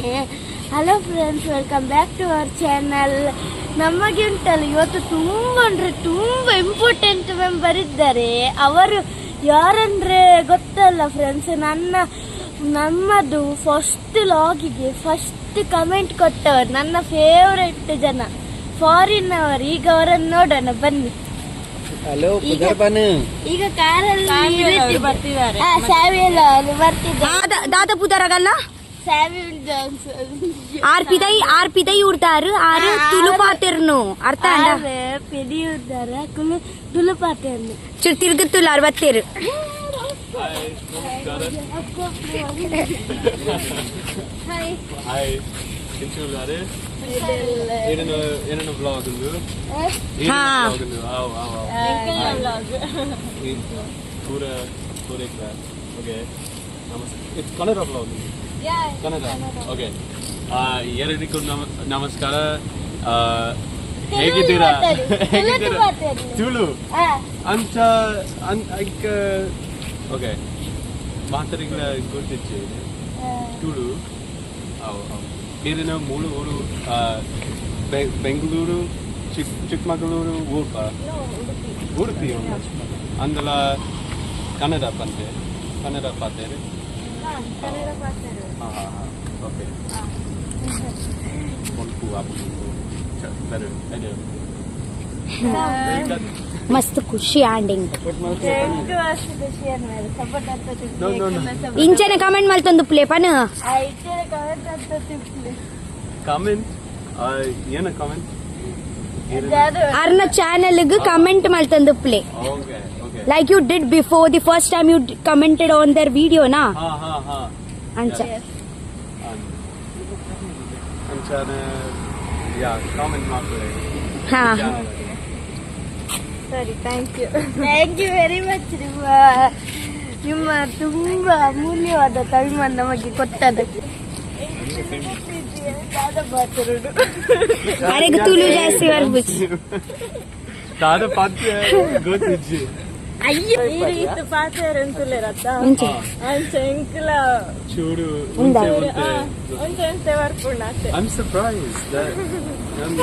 Hello friends, welcome back to our channel. ನಮಗೆ ಉಂಟಲ್ಲ ಇವತ್ತು ತುಂಬ ಅಂದರೆ ತುಂಬ ಇಂಪಾರ್ಟೆಂಟ್ ಮೆಂಬರ್ ಇದ್ದಾರೆ. ಅವರು ಯಾರಂದ್ರೆ ಗೊತ್ತಲ್ಲ ಫ್ರೆಂಡ್ಸ್, ನಮ್ಮದು ಫಸ್ಟ್ ಲಾಗಿಗೆ ಫಸ್ಟ್ ಕಮೆಂಟ್ ಕೊಟ್ಟವರು, ನನ್ನ ಫೇವ್ರೆಟ್ ಜನ, ಫಾರಿನ್ ಅವರು. ಈಗ ಅವರನ್ನು ನೋಡೋಣ ಬನ್ನಿ. ಹಲೋ ಪುದರ್ಬನ್. ಈಗ ಕಾರಲ್ಲಿ ಬರ್ತಿದ್ದಾರೆ. ಸ್ಯಾವಿಯಲ್ ಅವರು ಬರ್ತಿದ್ದಾರೆ. ದಾದ ಪುದರಗಲ್ಲ. ಸ್ಯಾವಿಯಲ್ ಜಾನ್ಸನ್. ಆರ್ ಪಿದೈ, ಆರ್ ಪಿದೈ ಉಡ್ತಾರು, ಆರು ತುಳು ಪಾತೆರ್ನು ಅರ್ಥ ಅಂಡ. ಆರೆ ಪಿದಿಯುದ್ದಾರ ಕುಲು ತುಳು ಪಾತೆರ್ನು. ಚುರ್ ತಿರುಗುತ್ತುಲ್ಲ ಅರವತ್ತೇರು. ಹಾಯ್. ಹಾಯ್, ಕಿಂಚೂರ್ದಾರೆ. ಏನೇನು ಏನೇನು ಬ್ಲಾಗ್ ಉಂದು? ಹಾ. ಬ್ಲಾಗ್ ಉಂದು? ಆವ್ ಆವ್ ಆವ್. ಈ ಪೂರ ಪೂರ okay, namaste. It's Kannada blog? Kannada, okay. ಎಲ್ಲರಿಗೂ ನಮಸ್ಕಾರ. ಹೇಗಿದ್ದೀರಾ? ಹೇಗಿದ್ದೀರಾ? ತುಳು ಅಂಚ ಅಂಕ. ಓಕೆ, ಮಾತಾಡಿಗಳ ಗೊತ್ತಿಚ್ಚು ತುಳು. ಅವು ಅವು ಬೇರೆ ಮೂರು ಊರು, ಬೆಂಗಳೂರು, ಚಿಕ್ಕಮಗಳೂರು, ಊರ್ಪ ಉಡುಪಿ ಅಂದಲ ಕನ್ನಡ ಬಂತೆ, ಕನ್ನಡ ಪಾತೇರು. ಹಾಂ ಹಾಂ ಹಾಂ, ಓಕೆ. ಒಲ್ಪು ಆಪುಂಡು ಬೆಟರ್ ಐಡಿಯಾ. ಮಸ್ತ್ ಖುಷಿ ಆಂಡಿಂಗ್. No, no, no. ಇಂಚನೆ ಕಮೆಂಟ್ ಮಲ್ತೊಂದು ಪ್ಲೇ ಪನ್. ಕಾಮೆಂಟ್ ಏನ ಕಾಮೆಂಟ್? ಅರ್ನ ಚಾನೆಲ್ ಕಮೆಂಟ್ ಮಲ್ತೊಂದು play. Okay okay. Like you did before, the first time you commented on their video ನಾ. ಹಾ ಹಾ ಹಾ. ಅಂಚ. ಅಂಚಾನೆ ಯಾ ಕಾಮೆಂಟ್ ಮಾಡ್ತಾರೆ. ಹಾ. ಸರಿ, thank you, thank you very much. ನಿಮ್ಮ ನಿಮ್ಮ ತುಂಬ ಅಮೂಲ್ಯವಾದ ಟೈಮ್ ನಮಗೆ ಕೊಟ್ಟದಕ್ಕೆ. ಅರೆಗ್ ತುಳು ಜಾಸ್ತಿ ಬರ್ಬುಜಿ. ದಾದ ಪಾತ್ಯ ಗೊತ್ತಿಜ್ಜಿ. ಇತ್ತು ಪಾತೆರಂತುಲ್ಲೇರತ್ತ. ಇಂಚ. ಅಂಚ ಎಂಕಲ. ಚೂರು. ಉಂದಾ? ಉಂಟೆ ಉಂಟೆ. ಒಂತೆ ಒಂತೆ ಬರ್ಪುಂಡು ಅತ್ತೆ. I'm surprised that I'm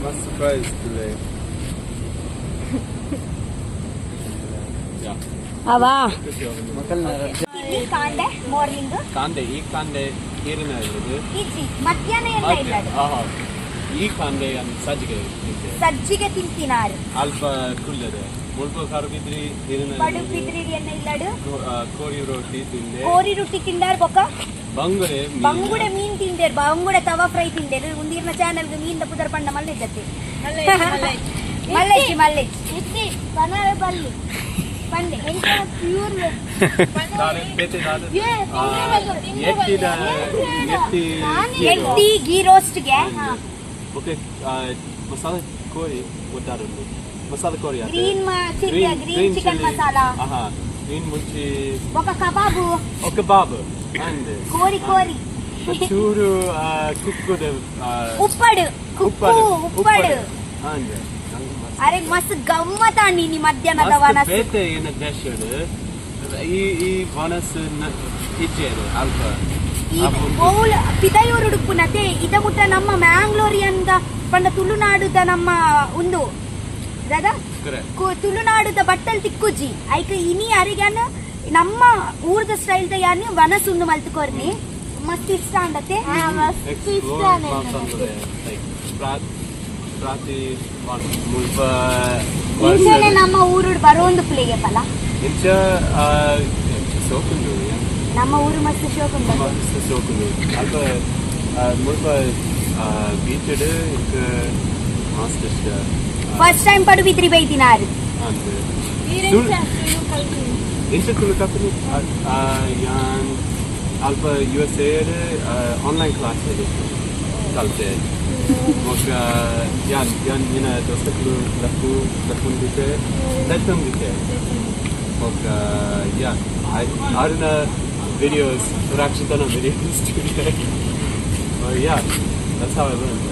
must surprised today. Yeah. ಅವಾ. ಖುಷಿ. ಮಾರ್ನಿಂಗ್. ಕಾಂದೆ, ಈ ಕಾಂದೆ ಏರಿನ ಇದು. ಇಜ್ಜಿ, ಮಧ್ಯಾಹ್ನ ಎಲ್ಲ ಇಲ್ಲ ಅದು. ಆಹಾ, ಈ ಕಾಂದೆ ಸಜ್ಜಿಗೆ ತಿಂತೆ. ಸಜ್ಜಿಗೆ ತಿಂತಿನಾರು. ಅಲ್ಪ ಕುಲ್ಲದೆ ಮುಲ್ಪ ಕರಬಿದ್ರಿ ಏರಿನ. ಪಡುಬಿದ್ರಿ ಎನ್ನ ಇಲ್ಲಡು. ಕೋರಿ ರೊಟ್ಟಿ ತಿಂದೆ. ಕೋರಿ ರೊಟ್ಟಿ ತಿಂದಾರ್ ಬೊಕ್ಕ. ಬಂಗುರೆ ಮೀನು. ಬಂಗುಡೆ ಮೀನ್ ತಿಂದೇರ್, ಬಂಗುಡೆ ತವಾ ಫ್ರೈ ತಿಂದೇರ್. ಉಂದಿರ್ನ ಚಾನೆಲ್ ಮೀನ್ ಪುದರ್ ಪಂಡ ಮಲ್ಲೆ ಇದ್ದತ್ತೆ. ಮಲ್ಲೆಜ್ಜಿ ಮಲ್ಲೆಜ್ಜಿ. ಇತ್ತಿ ಪನಾರ ಬಲ್ಲಿ. ಪಂಡೆ. ಪ್ಯೂರ್. ದಾರೆ ಪೇತೆ ದಾರೆ. ಎತ್ತಿದ ಎತ್ತಿ. ಎತ್ತಿ ಗೀ ರೋಸ್ಟ್ಗೆ. ಓಕೆ, ಮಸಾಲೆ ಕೋರಿ ಒಟ್ಟಾರುಂಡು, ಮಸಾಲೆ ಕೋರಿ ಆತೆ. Green green chicken masala. ಆಹಾ, ಗ್ರೀನ್ ಮುಂಚಿ. ಬೊಕ್ಕ ಕಬಾಬು. ಓ ಕಬಾಬ್ ಅಂಡ್ ಕೋರಿ ಕೋರಿ. ಚೂರು ಕುಕ್ಕುದ. ಉಪ್ಪಡು ಕುಕ್ಕು ಉಪ್ಪಡು. ಅಂಡ್ ಅರೆ ಮಸ್ತ್ ಗಮ್ಮತಾಂಡಿ ನೀ ಮಧ್ಯಾಹ್ನದ ವನಸ್. ಬೇತೆ ಏನ ದೇಶಡ್ ಈ ಈ ವನಸ್ ಇಜ್ಜೇರು ಅಲ್ಪ. ಬೌಲ್ ಪಿದಯೂರು ಉಡುಪುನತೆ ಇದ ಮುಟ್ಟ ನಮ್ಮ ಮ್ಯಾಂಗ್ಳೂರಿಯನ್ ಪಂಡ ತುಳುನಾಡುದ ನಮ್ಮ ಉಂದು ದಾದಾ. ಕರೆಕ್ಟ್. ತುಳುನಾಡುದ ಬಟ್ಟಲ್ ತಿಕ್ಕುಜಿ ಐಕ್ ಇನಿ ಅರಿಗನ್ ನಮ್ಮ ಊರ್ದ ಸ್ಟೈಲ್ ದ ಯಾನ್ ವನಸ್ ಉಂದು ಮಲ್ತುಕೊರ್ನಿ ಮಸ್ತ್ ಇಷ್ಟ ಅಂಡತೆ. ಮಸ್ತ್ ಇಷ್ಟ. ಎಕ್ಸ್ಪ್ಲೋರ್ ಮಾಡ್ತಂದ್ರೆ ಲೈಕ್ ಪ್ರಾತಿ ಮುಲ್ಪ. ಇಂಚನೆ ನಮ್ಮ ಊರುಡ್ ಬರೋಂದು ಪ್ಲೇಗೆ ಪಲ. ಇಂಚ ಇಂಚ ಸೋಕುಂಡು. ನಮ್ಮ ಊರು ಮಸ್ತ್ ಶೋಕ್ ಉಂಡು. ಮಸ್ತ್ ಸೋಕುಂಡು. ಅಲ್ಪ ಮುಲ್ಪ ಬೀಚ್ ಇಂಕ ಮಸ್ತ್ ಇಷ್ಟ. ಫಸ್ಟ್ ಟೈಮ್ ಪಡುಬಿದ್ರಿ ಬೈದಿನಾರು. ಅಂದ್ ಇಂಚ ತುಳು ಕಪ್ಪನಿ ಯಾನ್ ಅಲ್ಪ U S A online class ಕಲ್ತೆ. ಬೊಕ್ಕ ಯಾನ್ ಯಾನ್ ಇನ ದೋಸ್ತಕುಲು ಲಪ್ಪು ಲಪ್ಪುಂದಿತ್ತೆ ಲತ್ತೊಂದಿತ್ತೆ. ಬೊಕ್ಕ ಯಾ ಆರಿನ videos, ರಕ್ಷಿತನ videos today. Well, yeah, that's how I learned.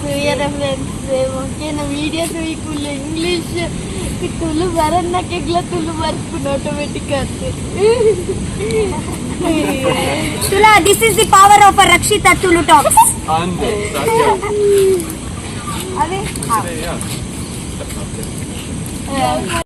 ಸೂರ್ಯನ ಫ್ರೆಂಡ್ಸ್ ಓಕೆನ ವಿಡಿಯೋಸ್ ವೀಕುಲ್ಲ ಇಂಗ್ಲೀಷ್ ತುಳು ಬರನ್ನಕ್ಕೆಗ್ಲ ತುಳು ಬರ್ಪುಂಡು ಆಟೋಮೆಟಿಕ್ ಅಂತ. ತುಲಾ, this is the power of Rakshita Tulu Talks. ಅಂದೆ ಸತ್ಯ. ಅವೇ. Yeah.